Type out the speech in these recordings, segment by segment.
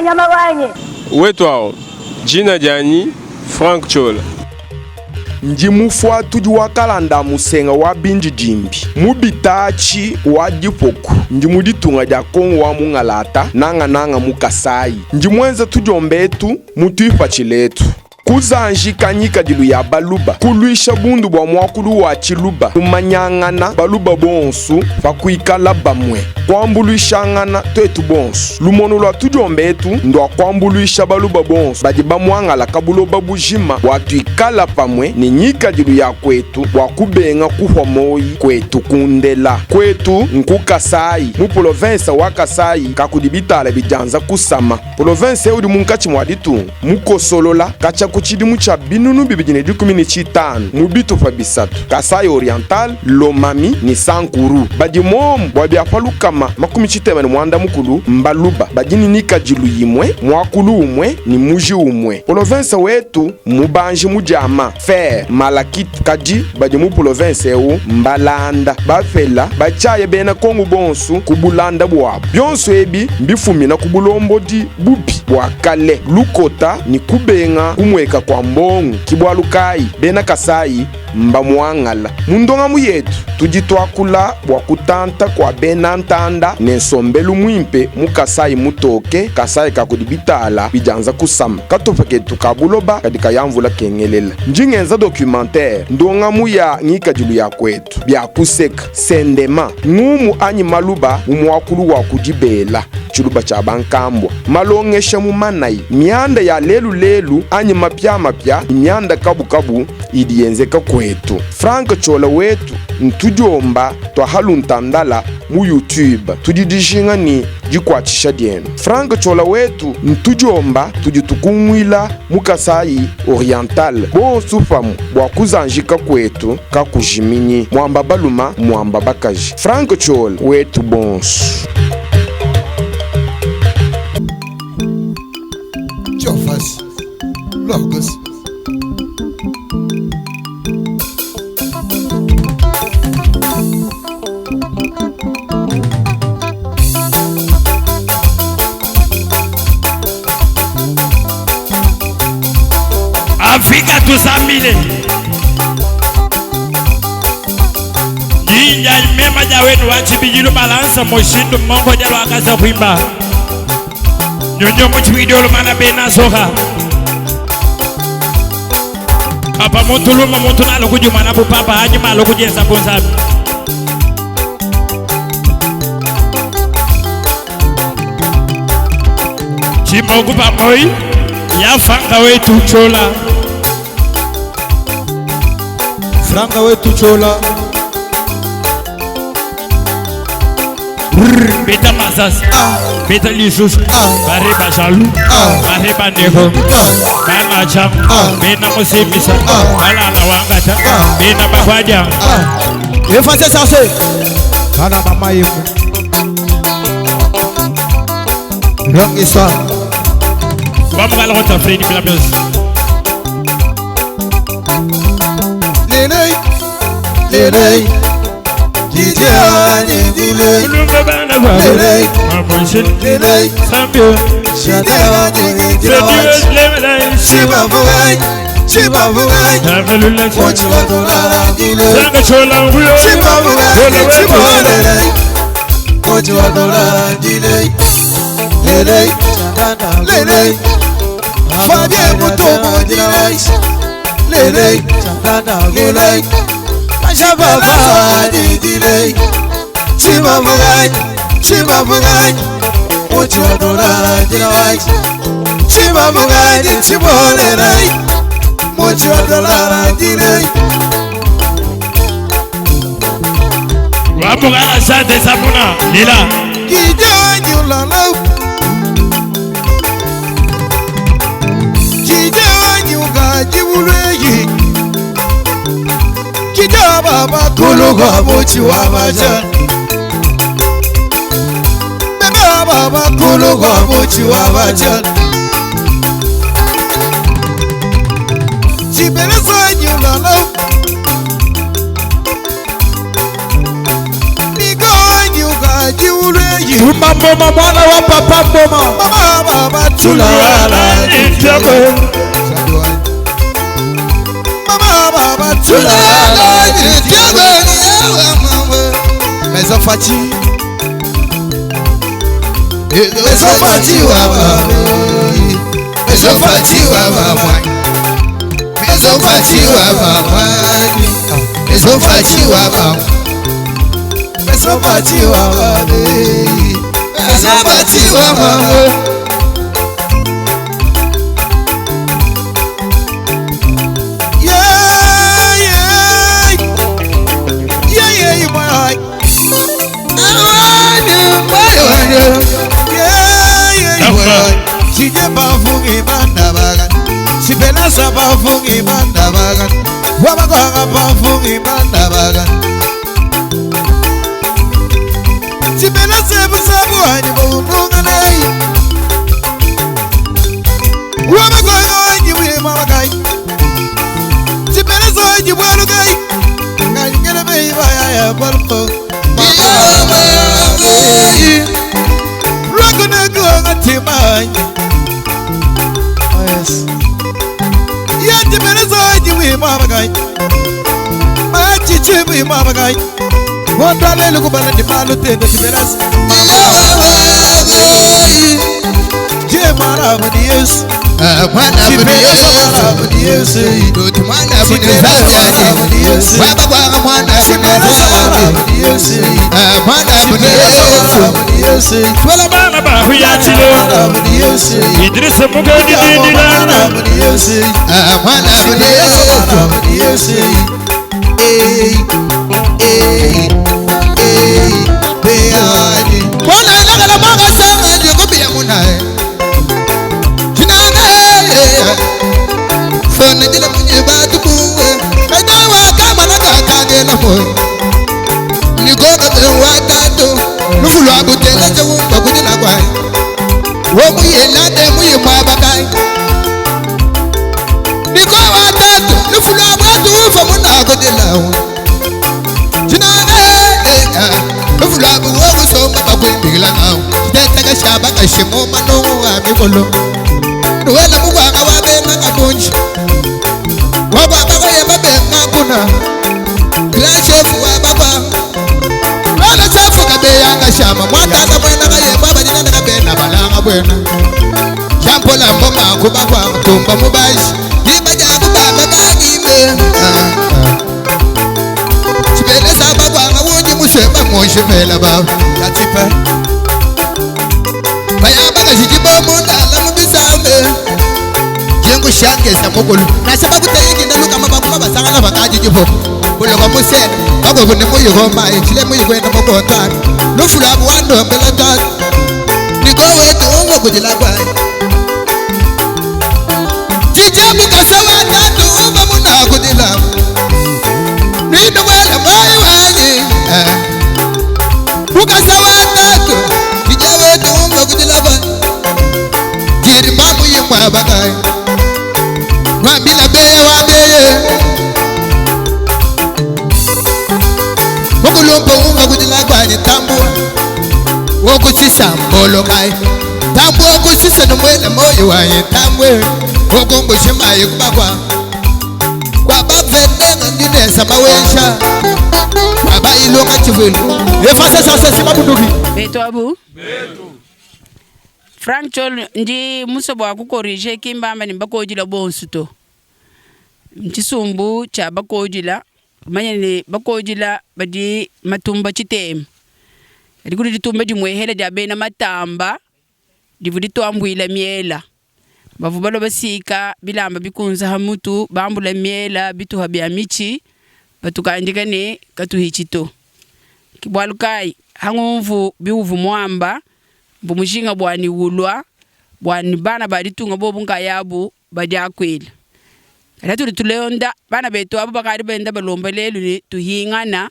Bana nyama wanyi. Wetu awu, jina dianyi Franck Ciola. Ndi mufuatudi wa kalanda a musenga wa bindidimbi mu bitaatshi wa dipoku. Ndi mu ditunga dia Kongo wa mungalata, nangananga mu Kasayi. Ndi muenza tudiomba etu mu tuipatshila etu. Kuzanjika ngikadilu ya Baluba, kuluisha bundu bua muakulu wa Tshiluba, kumanyangana Baluba bonsu pa kuikala bamue, kuambuluishangana tuetu bonsu. Lumonu lua tudiomba etu ndua kuambuluisha Baluba bonsu badi bamuangalaka buloba bujima bua tuikala pamue ne ngikadilu ya kuetu bua kubenga kuhua moyi kuetu kundela. Kuetu nku Kasayi, mu polovensa wa Kasayi kakudi bitala bidianza kusama. Polovensa eu udi munkatshi mua ditunga, mukosolola katshia ku tshidimu tshia 2015 mu bitupa bisatu, Kasaï-Oriental, Lomami ne Sankuru. Badi muomu bua bia pa 60 mbaluba badi ne ngikadilu imue, muakulu umue ne muji umue. Polovensa wetu mmubanji mu diama, fer, malachite, kadi badi mu polovensa eu mbalanda, bapela, batshiaya bena Kongo bonsu ku bulanda buabu. Bionso ebi mbifumina ku bulombodi bubi bua kale, lukota ne kubenga kumueka kua mbongo. Ki bualu kayi bena Kasayi mbamuangala. Mu ndongamu yetu tudi tuakula bua kutanta kua bena ntanda ne nsombelu muimpe mu Kasayi mutoke, Kasayi ka kudi bitala bidianza kusama. Katupa ketu ka buloba kadi kaya mvula kengelela. Ndi ngenza documentaire, ndongamu ya ngikadilu ya kuetu, bia kuseka, sendema, ngumu anyi maluba mu muakulu wa ku dibela, tshiluba tshia bankambua, malongesha mu manayi, mianda ya lelu lelu anyi mapiamapia ne mianda kabukabu idi yenzeka kuetu. Franck Ciola wetu ntudiomba tua haluntandala mu YouTube. Tudi dijinga ne dikuatshisha dienu. Franck Ciola wetu ntudiomba tudi tukunguila mu Kasaï Oriental bonsu pamue bua kuzanjika kuetu kakujiminyi. Muamba baluma muamba bakaji. Franck Ciola wetu bonsu. Jofas, Logos. Afrika tusambile Ninja mema ja wenu wachibijilu balansa moshindu mongo jalo akaza kuimba Nyonyo muchiwidolo mana bena soka Papa muntu luma muntu nalo kujuma na papa hanyuma alo kujenza bunzabi Chimogu pamoi ya fanga wetu chola Franga wetu chola. Beta masas Beta lisusu Bare bajalu Bare bandeko Bana cham Bena musimisa Balala wangata Bena bakwaja Efacez ça c'est. Bana mama yemu. Longue histoire. Wamukala kota Freddy Blablos Lele, lele, DJ Ani dile. Kulumba bana kwa Lele, Mabonshin lele, Sambio DJ Ani dile. Freddy Lemela Shiba vugai, shiba vugai. Takalula Mochi wa dollar dile. Sanga chola nguyo Shiba vugai, shiba lele. Mochi wa dollar dile. Lele, lele. Fabien Mutombo dile. Lele, lele. Baba dile. Shiba vugai, shiba vugai. Mochi wa dollar dile. Shiba vugai, shiba lele. Mochi wa dollar dile. Wamukala sante samuna Lila Kijani ulala Kijani ugaji ulweyi Kijaba baba kuluga mochi wa maja Baba baba kuluga mochi wa maja Chibeleza nyulala Miganyi ugaji ulweyi Tuma mboma mwana wa papa mboma. Mama baba tula wala Nitoko. Mama baba tula wala Maison Fati. Maison Fati wa mama. Maison Fati wa mama. Maison Fati wa mama. Maison Fati wa mama. Maison Fati wa mama. Maison Fati wa mama. Yeah, yeah. Yeah, yeah, my. Yeah, yeah, my. Sije bafungi banda bagan. Sipelasa bafungi banda bagan. Wabagwanga bafungi banda bagan. Sipelasa busabu wanyi bununga nayi. Wabagwanga wanyi bwema bagai. Sipelasa wanyi bwalugai. Nganyere meiba ya ya balpo. Rokunakuangatimanya. Oh yes. Yatimeleza jimwe mabagai. Machichi mwe mabagai. Wandale lukubala ndimalu tende timeleza. Je mara mudi Yesu. Mwana Timeleza mara mudi Yesu. Mwana mwana Timeleza mara mudi Yesu. Mwana Timeleza mara mudi Yesu. Bana bahuyachilo. Mara mudi Yesu. Idrisa mugodi didila. Mara mudi Yesu. Mwana Timeleza mara mudi Yesu. Hey, hey, hey, hey. Mwana nakala mwaka sanga jikubia munae Chinanga Fana jila munye batu buwe Kajawa kama na kaka na moyo Nikoka bewa tatu Lufulu abutela chawumba kujila kwai Womuye nade muye mwabakai Nikowa tatu Lufulu abatu ufa muna kujila Chinanga Lufulu abu wokusomba bakwembikila nawo Chiteteka shaba kashimo manongo wa mikolo Nuwela mugwanga wabenga kabunji Wagwanga wayeba benga kuna Grand chef wabagwa Lwana chef kabeyanga shama Mwatata mwena kayeba bajinana kabena balanga bwena Jampola mboma kubagwa tumba mubashi Yimba jabu baba kagime Chibele sabagwanga wunji mushemba mushimela baba Yatipe. Bayamba kashijibo mundala mubisambe Jengushangeza mukulu Nasaba kuteyingi lukama bakuma basangana bakajijibo Kuloka musene Bakobune muyikoma Ichile muyikwenda mukontana Lufula buwandombela tata Niko wetu ungo kujila kwaye Chijebu kasawa tatu umba muna kujila Nino wela moyo wanyi Bukasawa tatu Chijebu tungo kujila kwaye Jiri mamu yimwa bakai Nwambila beye wa beye Mukulumpo unga kujila kwanye tambua Wokusisa mbolo kai Tambua kusisa nomwele moyo wanye tambwe Wokumbushimaye kubakwa Kwa bavenenga ndinesa mawesha Kwa bayilunga chivulu Efase sasa simabunduki. Betu abu Frank Chol ndi musobo wa kukorije kimbamba ni bakojila bonsu to nchisumbu cha bakojila manya ni bakojila badi matumba chitema likuli litumba dimwehela dia bena matamba divu ditwambwila miela bavu balo basika bilamba bikunza hamutu bambula miela bituha bya michi batukandika ne katuhichito kibwalukai hang'umvu biuvu mwamba mbumushinga bwani wulwa bwani bana balitunga bobu nkayabu badiakwila kata tuli tulonda bana betu abo bakali benda balomba lelu ni tuhingana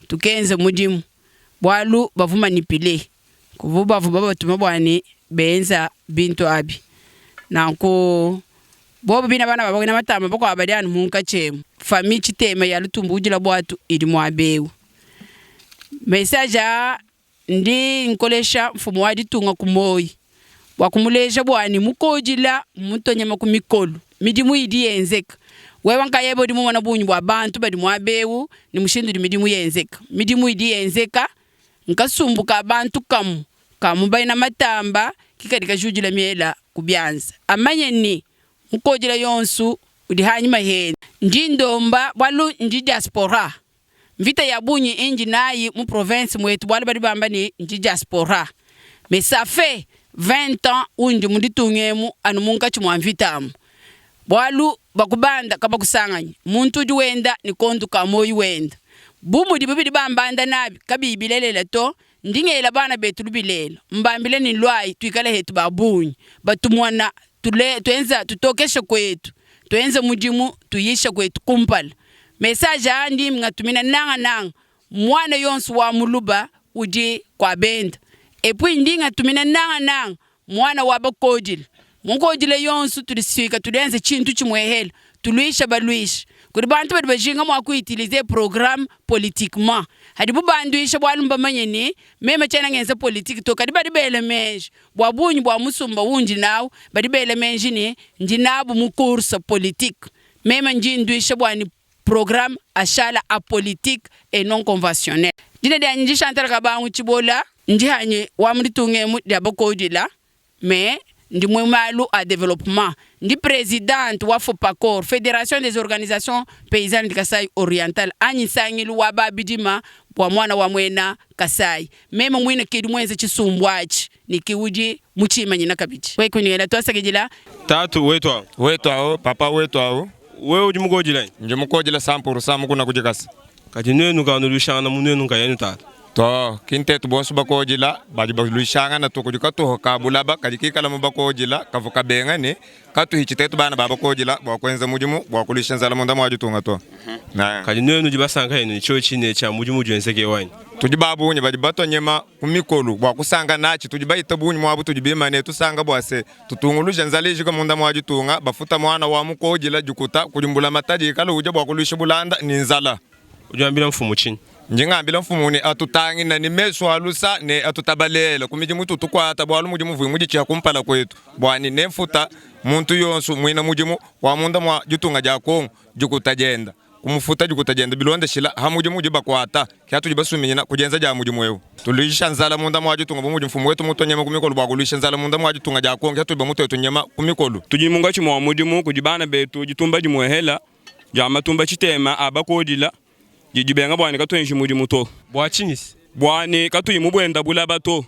tukenze mudimu bwalu bavumanipile kuvu bavu babatuma bwani benza bintu abi nanku bobo bina bana babakina matamba bakwaba bali anu munka chemu fami chitema ya lutumbu ujila bwatu ili mwabewu message a Ndi nkolesha mfumu wa ditunga ku muoyi bua kumuleja bua ne mukodila mmutua nyama ku mikolu. Midimu idi yenzeka. Wewe nkayebe udi mumona bungi bua bantu badi muaba eu ne mushindu udi midimu yenzeka. Midimu idi yenzeka nkasumbu ka bantu kamu ka mu bena matamba ke kadi kajudila miela ku bianza. Amanye ne, mukodila yonsu udi hanyima hende. Ndi ndomba bualu ndi diaspora. Mvita ya bungi indi nayi mu province muetu bualu badi bamba ne ndi diaspora. Mais ça fait 20 ans undi mu ditunga emu anu munkatshi mua mvita amu. Bualu bakubanda kabakusanganyi. Muntu udi wenda ne kondu ka muoyi wenda. Bu mudibu bidi bambanda nabi kabiyi bilelela to, ndi ngela bana betu lubilela, mbambila ne luayi tuikale hetu ba bungi batumona tule tuenza tutokesha kuetu, tuenza mudimu tuyisha kuetu kumpala. Message aa ndi ngatumina nangananga muana yonso wa muluba udi kua benda et puis ndi ngatumina nangananga muana wa bakodile. Mukodile yonso tudisuika tudienze tshintu tshimuehela tuluisha baluishi. Kudi bantu badi bajinga mua ku utiliser programme politiquement hadibu banduisha bualu mbamanye ne meme tshiena ngenza politique to kadi badi bela meji bua bungi bua musumba undi nawu badi bela meji ne ndi nabu mu course politique. Meme ndi nduisha bua ne programme ashala apolitique et non conventionnel. Dina dianyi ndi Chantal Kabangu Tshibola, ndi hanyi wa mu ditunga emu dia Bakodila mais ndi mu malu a developpement. Ndi presidente wa Fopacor, Federation des organisations paysannes du Kasaï Oriental, anyi nsangilu wa ba bidima bua muana wa muena Kasaï. Meme muine kedi muenze tshisumbu atshi ne ki udi mutshimanyina kabidi. Wekuningela tuasakidila. Tatu wetu awu. Wetu awu, papa wetu awu. Wewe udi mukodila nyi? Ndi mukodila 100% mukuna kudikasa. Kadi nuenu kanuluishangana mu nuenu nkayenu tatu? To, ki ntetu bonso bakodila badi baluishangana to kudi katuho ka bulaba kadi kikala mu bakodila kavua kabenga ne katuhitshi tetu bana ba bakodila bua kuenza mudimu bua kuluisha nzala munda mua ditunga to. Kadi nuenu nudi basanka henu ne tshiotshi ne tshia mudimu udi wenzeka eu anyi? Tudi ba bungi badi batua nyema ku mikolu bua kusanka natshi, tudi bahita bungi muabu tudi bimane tusanka bua se tutunguluja nzala ijika munda mua ditunga, bafuta muana wa mukodila dikuta kudi mbulamatadi ikala udia bua kuluisha bulanda ne nzala. Udi wambila mfumu tshinyi? Ndi ngambila mfumu ne atutangina ne mesu a lusa ne atutabalela ku midimu itutu tukuata, bualu mudimu uvua muditshiha kumpala kuetu bua ne nemfuta muntu yonso muena mudimu wa munda mua ditunga dia Congo dikuta dienda, kumufuta dikuta dienda bilondeshila ha mudimu udi bakuata. Ke hatudi basuminyina ku dienza dia mudimu eu, tuluisha nzala munda mua ditunga bu mudi mfumu wetu mutua nyama ku mikolo bua kuluisha nzala munda mua ditunga dia Congo, ke hatudi bamutue tu nyama ku mikolo. Tudi munkatshi mua mudimu kudi bana betu ditumba dimuehela dia matumba tshitema a bakodila didi dibenga bua ne katuenji mudimu to. Bua tshinyi? Bua ne katuyi mu buenda bulaba to.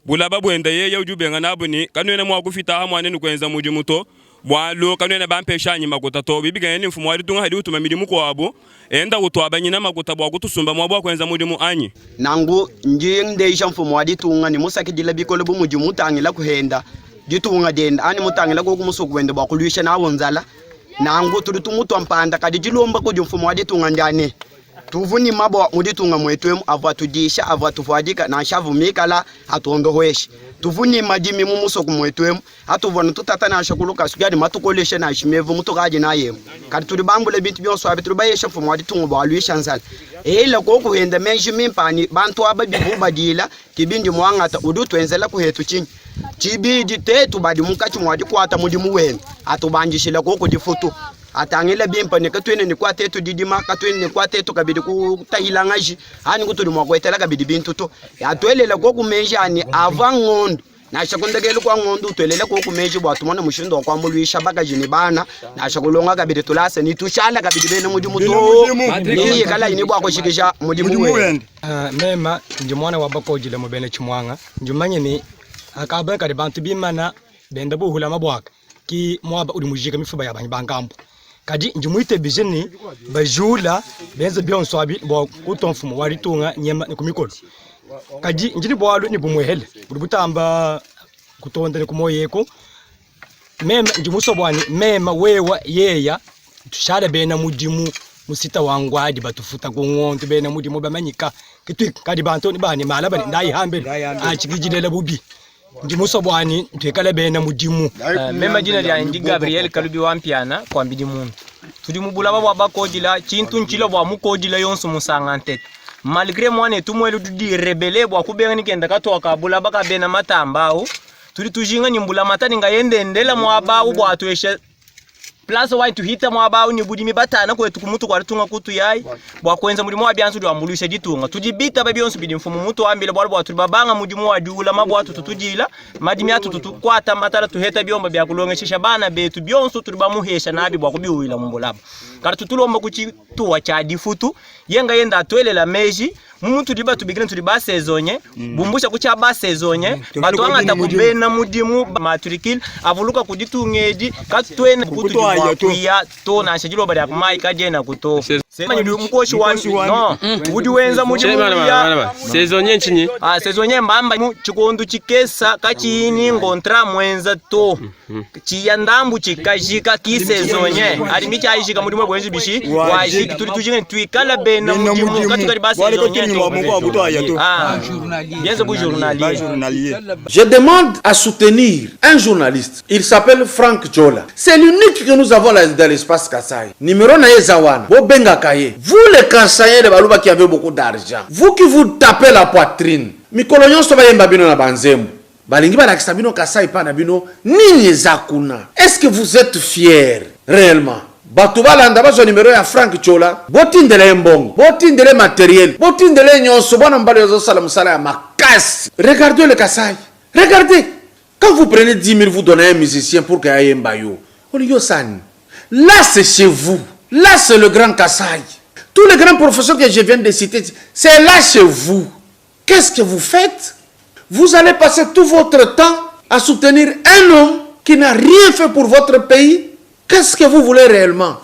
Bulaba buenda yeye udi ubenga nabu ne kanuena mua kufita aha muanenu kuenza mudimu to, bualu kanuena bampesha anyi makuta to. Bibikengela ne mfumu wa ditunga hadi utuma midimu kuabu, enda utuabanyina makuta bua kutusumba muaba wa kuenza mudimu anyi? Nanku ndi ndeja mfumu wa ditunga ne musakidila bikole bu mudi mutangila kuhenda ditunga dienda anyi mutangila koku musoko wende bua kuluisha nawu nzala. Nanku tudi tumutua mpanda, kadi dilomba kudi mfumu wa ditunga ndia ne, tuvu ne mabua mu ditunga muetu emu avua atudisha, avua atuvuadika, nansha avua mikala atuondohuesha. Tuvu ne madimi mu musoko muetu emu atuvua ne tutata nansha ku lukasu kadi matukolesha nansha mevu mutukadi nayi emu. Kadi tudi bambule bintu bionso abi, tudi bayesha mfumu wa ditunga bua aluisha nzala. Ela koku henda meji mimpe ani bantu aba bibu badila ke bindi muangata, udi utuenzela kuhetu tshinyi? Tshibidi, tetu badi munkatshi mua dikuata mudimu wende, atubandishile koku difutu, atangile bimpe ne katuena ne kua tetu didima, katuena ne kua tetu kabidi kutahilangaji anyi kutudi mua kuetela kabidi bintu to. Atuelele koku meji ani avua ngondo nansha ku ndekelu kua ngondo utuelele koku meji bua tumone mushindu wa kuambuluisha bakaji ne bana nansha kulonga kabidi tulasa ne tushala kabidi bena mudimu too ne ikalayi ne bua kushikisha mudimu wende. Mema ndi muana wa bakodile mu bena Tshimuanga. Ndi mumanye ne, akaba kadi bantu bimana benda buhula mabuaka ki muaba udi mujika mifuba ya banyi bankambo. Kadi ndi muitabije ne bajula benza bionso abi bua kutua mfumu wa ditunga nyema ne ku mikolo. Kadi ndi ne bualu ne bumuehele budi butamba kutonda ne ku muoyo eku. Meme ndi musue bua ne meme wewa yeya tushale bena mudimu mu sita wa ngwadi batufuta ku ngondu bena mudimu bamanyika kadi bantu bani mala bani ndayi hambele atshikidilela bubi ndi musue bua ne tuikale bena mudimu. Meme dina dianyi ndi Gabriel Kalubi wa Mpiana kuambidi muntu. Tudi mu bulaba bua bakodila tshintu ntshila bua mukodila yonso musanga ntete. Malgre muanetu muele udi udirebele bua kubenga ne kenda katua ka bulaba ka bena matamba au, tudi tujinga ne mbulamatadi ngayende endela muaba au bua atuesha place wanyi tuhita muaba au ne budimi batana kuetu ku mutu kua ditunga kutuyayi bua kuenza mudimu wa bianza udi wambuluisha ditunga. Tudi bitaba bionso bidi mfumu mutuambile bualu bua tudi babanga mudimu wa diula mabua atutu tudila, madimi atutu tukuata matala tuheta biomba bia kulongeshisha bana betu bionso tudi bamuhesha nabi bua kubiuwila mu bulaba. Kadi tutulomba ku tshituwa tshia difutu yenga yenda atuelela meji mu mutudi batubikila tudi ba saisonnier bumbusha ku tshia ba saisonnier batuangata ku bena mudimu matricule avuluka ku ditunga edi katuena kutudi mua kuya to nansha diloba dia ku mayi kadienaku to mukoshi wa no udi wenza mudimu ya saisonnier ntshinyi ah saisonnier mbamba mu tshikondo tshikesa katshiyi ni ngontra muenza to Tshiya ndambu tshikajika ki saisonnier adi mitshiayijika mudimu webu wenji bishi wajiki tudi tujinga ne tuikala bena mudimu katukadi ba saisonnier to ah bienze bu journalier. Je demande à soutenir un journaliste, il s'appelle Franck Djola. C'est l'unique que nous avons dans l'espace Kasaï. Numéro na ye eza wana, bobengaka ye. Vous les Kasaïens de Baluba qui avez beaucoup d'argent, vous qui vous tapez la poitrine, mikolo nyonso bayemba bino na ba nzembo. Balingi balakisa bino Kasai epa na bino nini eza kuna? Est ce que vous etes fier reellement? Batu balanda bazwa numero ya Franck Ciola botindela ye mbongo, botindela ye materiel, botindela ye nyonso bwana mobali oyo azosala musala ya makasi. Regardez le Kasai, regardez quand vous prenez 10.000 vous donnez un musicien pour que ayemba yo olingi osala nini? Là c'est chez vous, là c'est le grand Kasai. Tous les grands professeurs que je viens de citer, c'est là chez vous. Qu'est-ce que vous faites? Vous allez passer tout votre temps à soutenir un homme qui n'a rien fait pour votre pays? Qu'est-ce que vous voulez réellement?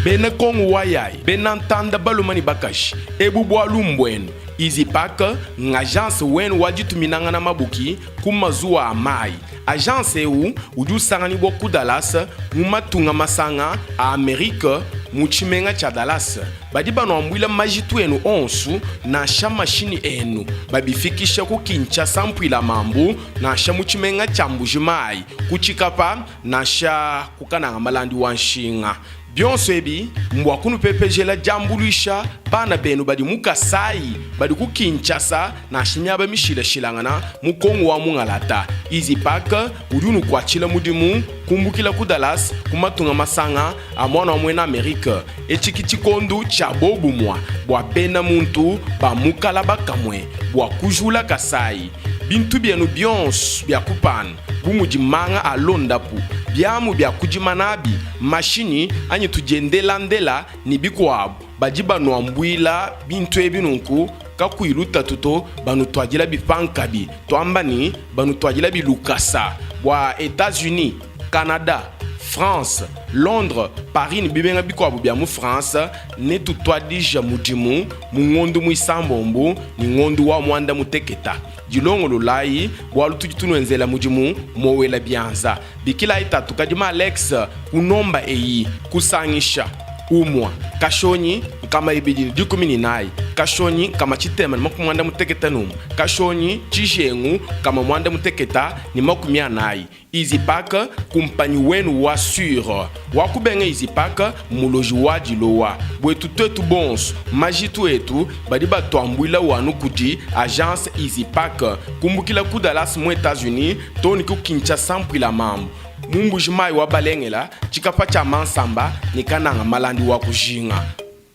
Bena Kongo wayayi, bena ntanda baluma ne bakaji, ebu bualu mbuenu. Easypack ng'agence wenu wa dituminangana mabuki ku mazuwa a mayi. Agence eu udi usanganyibua ku Dallas, mu Matunga Masanga a Amerike, mu tshimenga tshia Dallas. Badi banuambuila majitu enu onsu, nansha mashinyi enu, babifikisha ku Kinshasa mpuila mambu, nansha mu tshimenga tshia Mbuji Mayi, ku Tshikapa, nansha ku Kananga Malandi wa nshinga. Bionso ebi mbua kunupepejela diambuluisha bana benu badi mu Kasayi, badi ku Kinshasa nansha miaba mishilashilangana mu Kongo wa mungalata. Easypack udi unukuatshila mudimu kumbukila ku Dallas ku matunga masanga a muana wa muena Amerike. Etshi ki tshikondu tshia bobumua bua bena muntu ba mu kalaba kamue bua kujula Kasayi. Bintu bienu bionso bia kupana bu mudi manga a londapu, biamu bia kudima nabi, mashinyi anyi tudiendelandela ne bikuabu, badi banuambuila bintu ebi nunku kakuyi lutatu to, banutuadilabi pankabi, tuamba ne, banutuadilabi lukasa bua Etats-Unis, Canada, France, Londres, Paris ne bimenga bikuabu bia mu France. Netutuadija mudimu mu ngondu muisambombu ne ngondu wa muanda muteketa. Dilongololayi, bualu tudi tunuenzela mudimu mowela bianza. Bikilayi tatu Kadima Alex ku nomba eyi, kusangisha, umua, kashonyi, 214, kashonyi, 631, kashonyi, tshijengu, 840. Easypack, kumpanyi wenu wa sur. Wa kubenga Easypack mmuloji wa dilowa. Buetu tuetu bonso, majitu etu badi batuambuilawu anu kudi agence Easypack. Kumbukila ku Dallas mu Etats-Unis too ne ku Kinshasa mpuila mambu, mu Mbuji Mayi wa Balengela, tshikapa tshia Mansamba ne Kananga Malandi wa kujinga.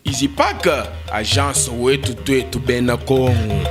Easypack, agence wetu tuetu bena Kongo.